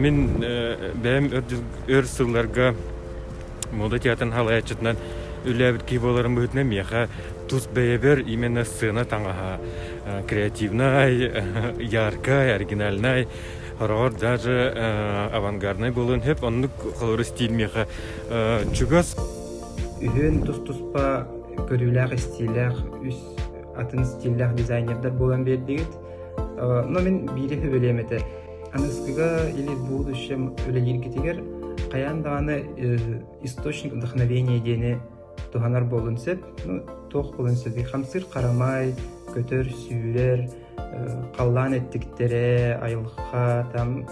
Мин бэйэм өр сылларга мода театрын халайааччытынан үлэлээбит киһи буоларым быһыытынан миэхэ тус бэйэбэр именно сцена таҥаһа креативнай, яркай, оригинальнай, хороҕор даже авангарднай буолуон сөп. Оннук холобур стиль миэхэ чугас. Үһүөн тус-туспа көрүүлээх, истиилээх, үс атын стиллээх дизайнердар буолан биэрдигит. Но мин биири сөбүлүөм этэ. Аныскыга или в будущем үлэлииргитигэр хайаан даҕаны источник вдохновения диэни туһанар буолун сөп. Ну, туох буолун сөбүй? Хамсыыр харамай, көтөр, сүүрэр, халлаан эттиктэрэ, айылҕа, там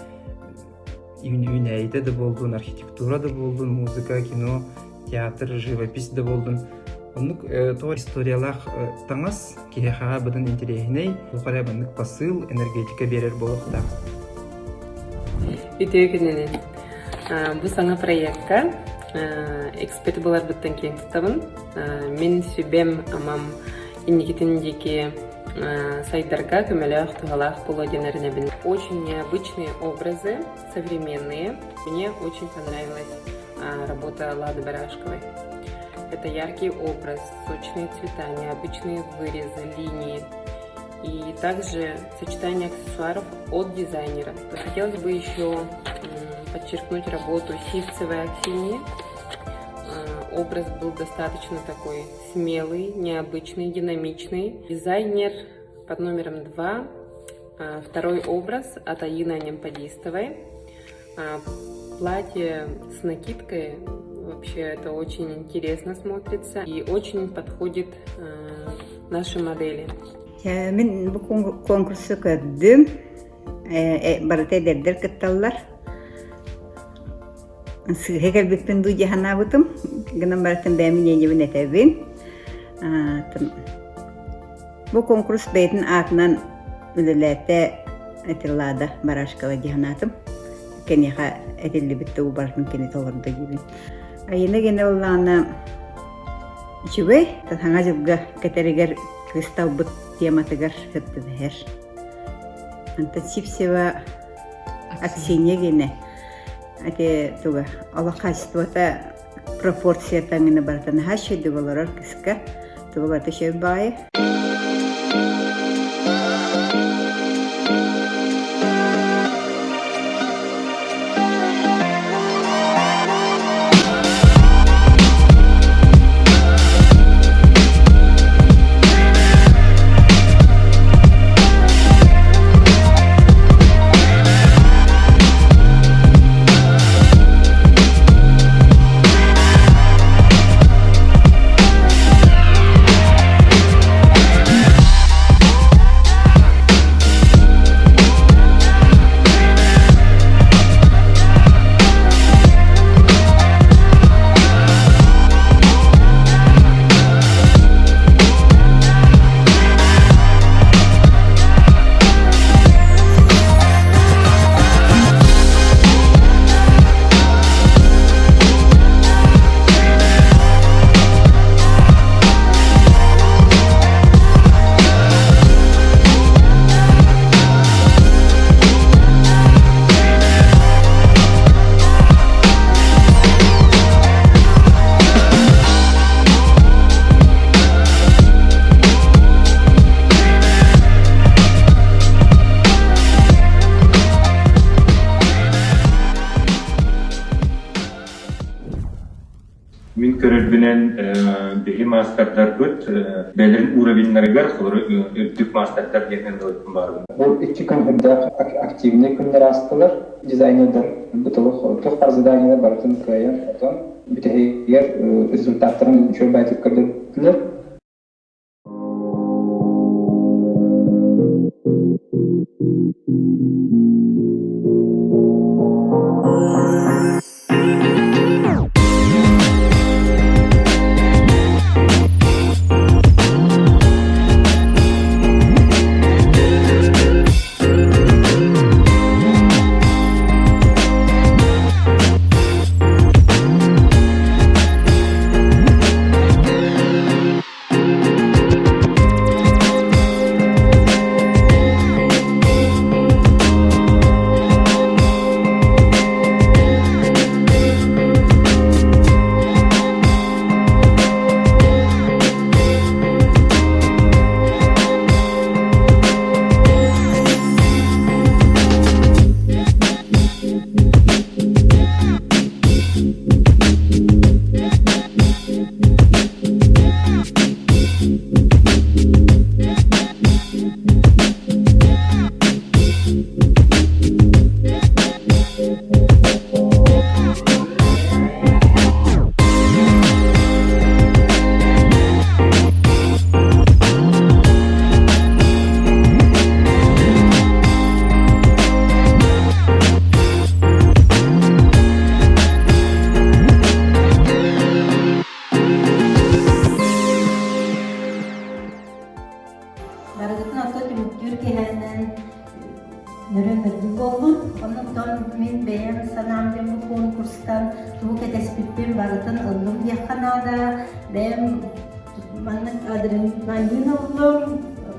үүнээйитэ да буоллун, архитектура да буоллун, музыка, кино, театр, живопись да буоллун. Оннук туох историялаах таҥас киһиэхэҕэ быдан интэриэһинэй, туох эрэ маннык посыл, энергетика биэрэр буолуохтаах. Үтүө күнүнэн. Бу саҥа проекка эксперт буоларбыттан киэн туттабын. Мин сүбэм, амам инникитин диэки сайдарга көмөлөөх, туһалаах буолуо диэн эрэнэбин. Очень необычные образы, современные. Мне очень понравилась работа Лады Барашковой. Это яркий образ, сочные цвета, необычные вырезы, линии и также сочетание аксессуаров от дизайнера. Хотелось бы еще подчеркнуть работу Сивцевой Аксиньи. Образ был достаточно такой смелый, необычный, динамичный. Дизайнер под номером 2. Второй образ от Аины Анемподистовой. Платье с накидкой вообще это очень интересно смотрится и очень подходит нашей модели. Мин бу конкурсу көрдүм. Барыта эдэрдэр кытталлар. Сыыһа кэлбиппин дуу дии санаабытым. Гынан барытын бэйэм мнениебин этэбин. Бу конкурс бэйэтин аатынан үлэлээтэ Этилада Барашкова дии санаатым. Киниэхэ этиллибит тылы барытын кини толордо диибин. Айына Генераллаана үчүгэй, саҥа дьылга кэтэригэр кыыс талбыт тематыгар сөп түбэһэр. Онтон Сивцева Аксинья генэ ити туга олох хаачыстыбата пропорцията гына барыта наһаа үчүгэйдик олорор кыска туга барыта үчүгэй баҕайы. Мин көрөрбүнэн, биһи маастардарбыт бэйэлэрин уровеннарыгар холобур үрдүк маастардар диэн ылбыппын баарбын. Бу икки күн үрдээх активнай күннэр аастылар. Дизайнердар бытылык туох баар заданиелар барытын кыайан хотон бүтэһигэр результаттарын үчүгэй баайтык көрдөрдүлэр. барытын ыллым диэххэ наада. Бэйэм маннык адреналин ыллым,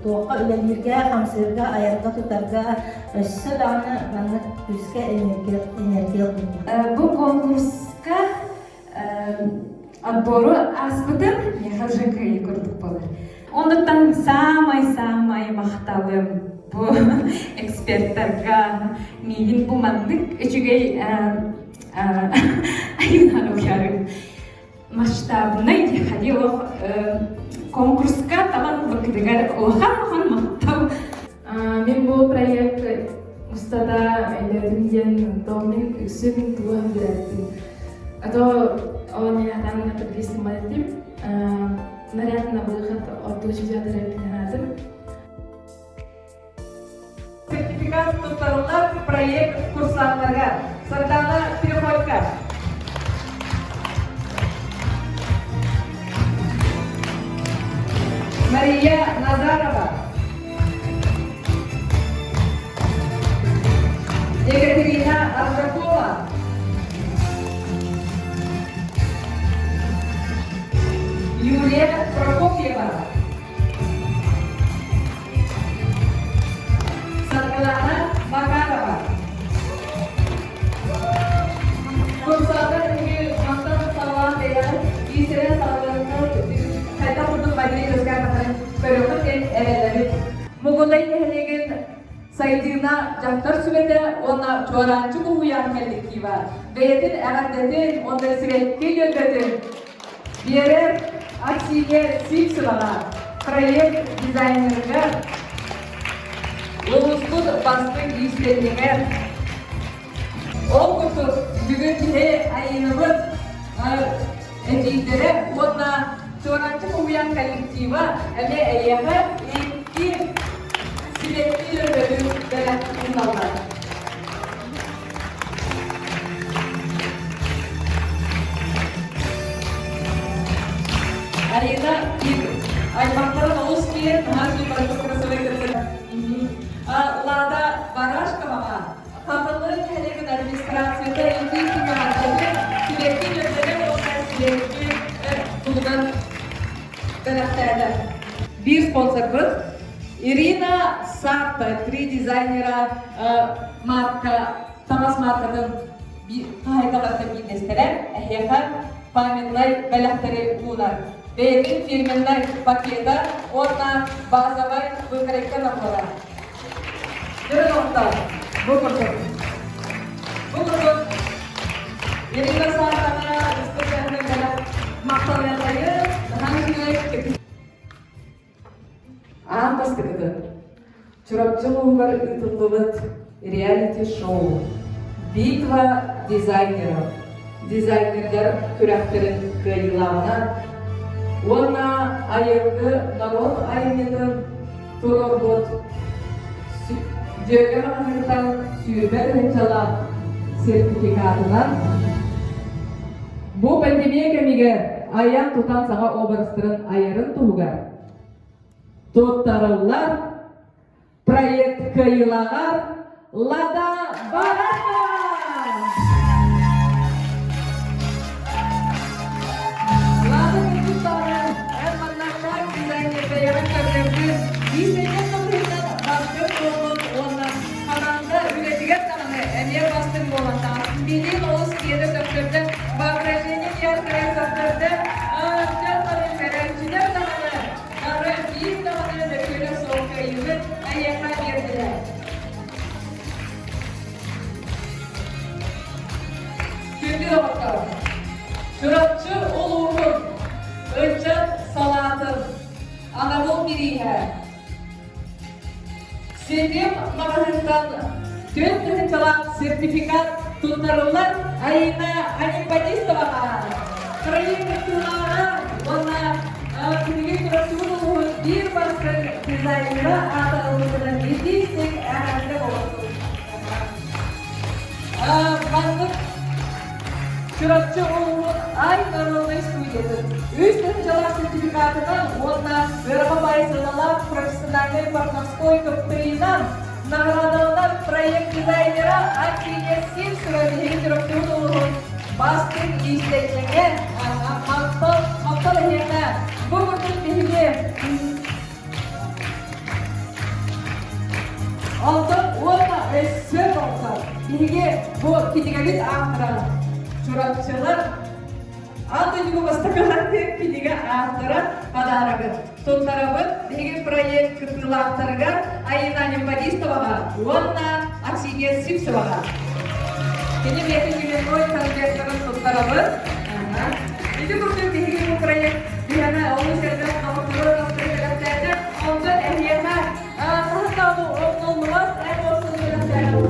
туохха үлэлииргэ, хамсыырга, айарга-тутарга өссө даҕаны маннык күүскэ энергия, энергия ыллым. Бу конкурска отбору ааспытым миэхэ уже кыайыы курдук буолар. Оннуттан саамай-саамай махталым бу эксперттарга миигин бу маннык үчүгэй айыылары масштабнай ходил конкурска талан ылбыккытыгар улахан-улахан махтал. Мин бу проект устата өйдөөтүм диэн то мин үксүн тугу билэртим. А то ол нехатан подвисимый наряд на выход от учителя пенатым. Сертификат туттарыллар проект курсаннарга. Сардана Переходько. Мария Назарова. Екатерина Аржакова. Юлия Прокопьева. Саргылана Макарова. Курсаатар эһиги мантан саҕалаан бэйэҕит иистэрин саҕаларыттан хайдах курдук модели үөскээн тахарын көрүөххүт диэн эрэнэбит. Мугудай нэһилиэгин Сайдыына дьахтар сүбэтэ уонна Чуораанчык уһуйаан коллектива бэйэтин эҕэрдэтин уонна сибэкки дьөрбөтүн биэрэр Аксинья Сивцеваҕа проект дизайнерыгар улууспут бастыҥ иистэнньэҥэр Ол курдук бүгүн киһи Айыынабыт эдьиийдэрэ уонна Чуораанчык уһуйаан коллектива эмиэ эйиэхэ икки сибэкки өрөбүл бэлэх уураллар. Арина аймақтарын олус киэр, наһаа сүүмэрдик красивый Лада Барашковаҕа Хатылы нэһилиэгин администрацията итии түмэҕэрдэтин сибэкки дьөрбөтө уонна сибэкки туһунан бэлэхтээтэ. Биир спонсорбыт Ирина Сарта, три дизайнера марка, таҥас маркатын хаһайкаларыттан биирдэстэрэ, эһиэхэ памятнай бэлэхтэри уунар. Бэйэтин фирменнай пакета уонна базовай выкройка набора. Дьэ, бу курдук. Бу курдук Ирина Сахарова республикаһын махталыахайы наһаа үчүгэй Аан бастакытын Чурапчы улууһугар ыытыллыбыт реалити-шоу «Битва дизайнеров» дизайнердар күрэхтэрин кыайыылааҕынан уонна айылгы норуот айымньытын туруорбут Дьүөгэ маҕаһыынтан 20 тыһыынчалаах сертификатынан бу пандемия кэмигэр айан-тутан саҥа образтарын айарын туһугар туттарыллар проект кыайыылааҕар Лада Баранова! Лада кыргыттаҕын эн маннахтаах дизайнер бэйэҕин көрдөрдүн, иистэнньэҥ быһыытынан бастыҥ буоллун уонна хамаанда үлэтигэр даҕаны эмиэ бастыҥ буолан таҕыстын. Билиин олус киэдэ сөхтөрдө, воображение яркое сөхтөрдө, дьон бары көрөөччүлэр даҕаны бары биир даҕаны мөкүөнэ суох кыайыыны эйиэхэ биэрдилэр. Күндү доҕоттор, Чурапчы улууһун ыччат салаатын анабыл бирииһэ Ситим маҕаһыынтан 4 тыһыынчалаах сертификат туттарыллар Айына Анипатистоваҕа проект кыттыылааҕа уонна биһиги Чурапчыбыт улууһун биир бастыҥ дизайнера аата ылбытынан итии-истиҥ эҕэрдэ буолуохтун. Маннык Чурапчы улууһун Ай народнай студиятын 3 тыһыынчалаах сертификатынан уонна ыарахан баай сыаналаах профессиональнай портновской кыптыйынан наҕараадаланар проект дизайнера Аксинья Сивцева биһиги Чурапчыбыт улууһун. Бастыҥ иистэнньэҥэ махтал, махтал эһиэхэ. Бу курдук биһиги Онтон уонна өссө болсар. Биһиги бу кинигэбит автора Чурапчылар Аан дойдуга бастакы кинигэ автора подарогы туттарабыт биһиги проект кыттыылаахтарыгар Айына Анемподистоваҕа уонна Аксинья Сивцеваҕа. Кини бэйэтин именной конвертарын туттарабыт. Ити курдук биһиги бу проект биһиэхэ олус элбэх доҕоттору бэлэхтээтэ. Онтон эһиэхэ хаһан умнуллубат эмоцияны бэлэхтээтэ.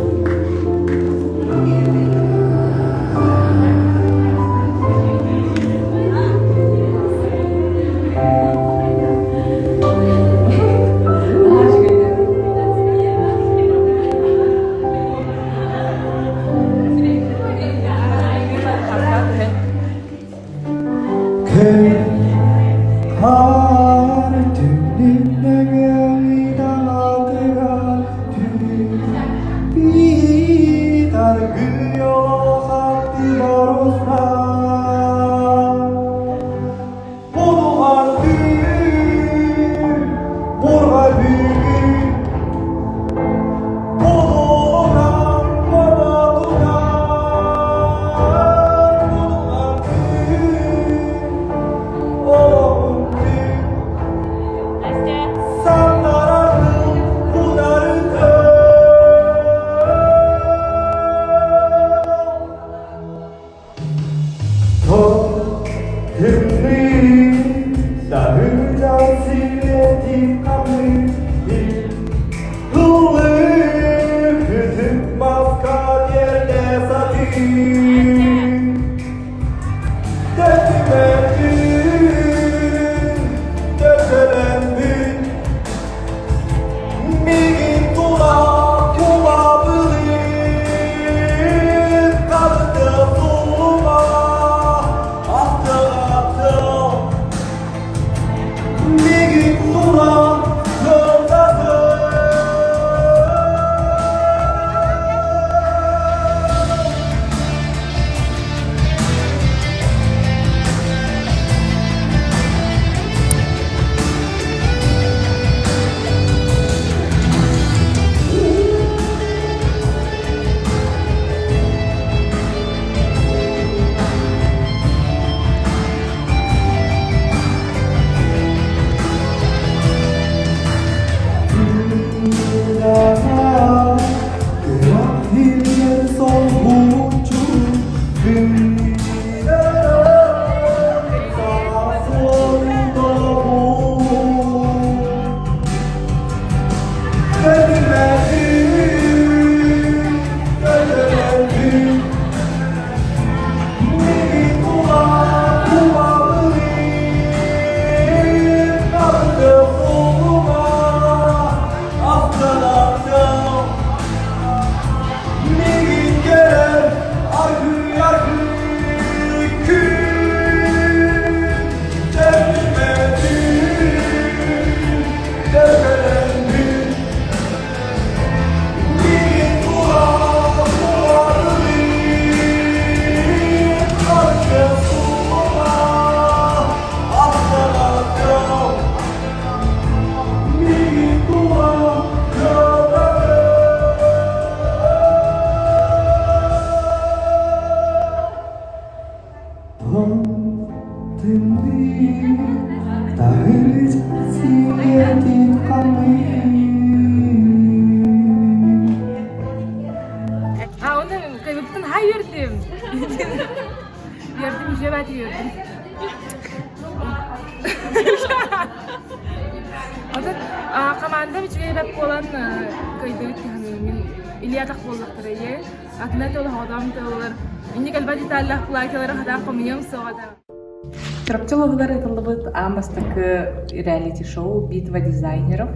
Чурапчы улууһугар ыытыллыбыт аан бастакы реалити-шоу «Битва дизайнеров»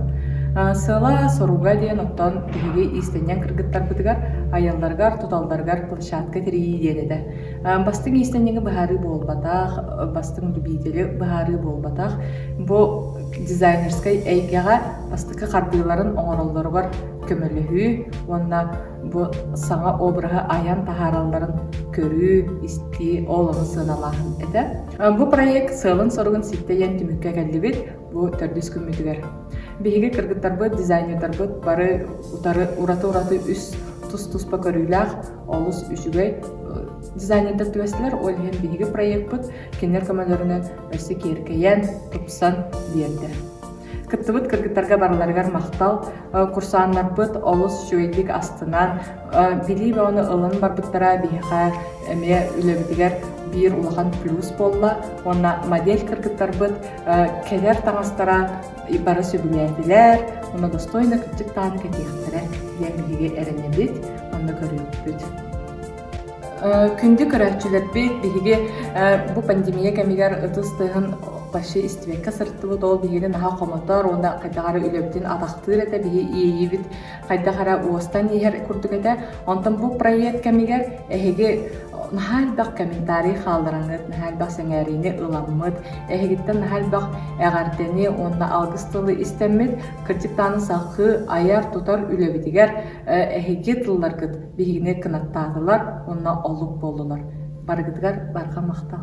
сыала-соруга диэн оттон биһиги иистэнньэҥ кыргыттарбытыгар айалларыгар, туталларыгар площадка тэрийии диэн этэ. Бастыҥ иистэнньэҥи быһаарыы буолбатах, бастыҥ любители быһаарыы буолбатах. Бу дизайнерскай эйгэҕэ бастакы хардыыларын оҥороллоругар көмөлөһүү уонна бу саҥа обраһы айан таһааралларын көрүү, истии, ол ону сыаналааһын этэ. Бу проект сыалын-соругун ситтэ диэн түмүккэ кэллибит бу төрдүс күммүтүгэр. Биһиги кыргыттарбыт, дизайнердарбыт бары утары ураты-ураты үс тус-туспа көрүүлээх, олус үчүгэй дизайнердар түбэстилэр. Ол иһин биһиги проекпыт кинилэр көмөлөрүнэн өссө киэркэйэн, тупсан биэрдэ. Кыттыбыт кыргыттарга барыларыгар махтал. Курсааннарбыт олус үчүгэйдик астынан, билии бөҕөнү ылан барбыттара биһиэхэ эмиэ үлэбитигэр биир улахан плюс буолла. Уонна модель кыргыттарбыт кэлэр таҥастара бары сөбүлээтилэр, уонна достойно кырдьыктаан кэтиэхтэрэ диэн биһиги эрэнэбит уонна көрүөхпүт. Күндү көрөөччүлэрбит, биһиги бу пандемия кэмигэр ытыс тыаһын почти истибэккэ сырыттыбыт. Ол биһигини наһаа хомотор уонна хайдах эрэ үлэбитин атахтыыр этэ, биһи иэйиибит хайдах эрэ уостан иһэр курдук этэ. Онтон бу проект кэмигэр эһиги наһаа элбэх комментарий хааллараҥҥыт, наһаа элбэх сэҥээриини ыламмыт, эһигиттэн наһаа элбэх эҕэрдэни уонна алгыс тылы истэммит, кырдьыктааны салгыы айар-тутар үлэбитигэр эһиги тылларгыт биһигини кынаттаатылар уонна олук буоллулар. Барыгытыгар барҕа махтал.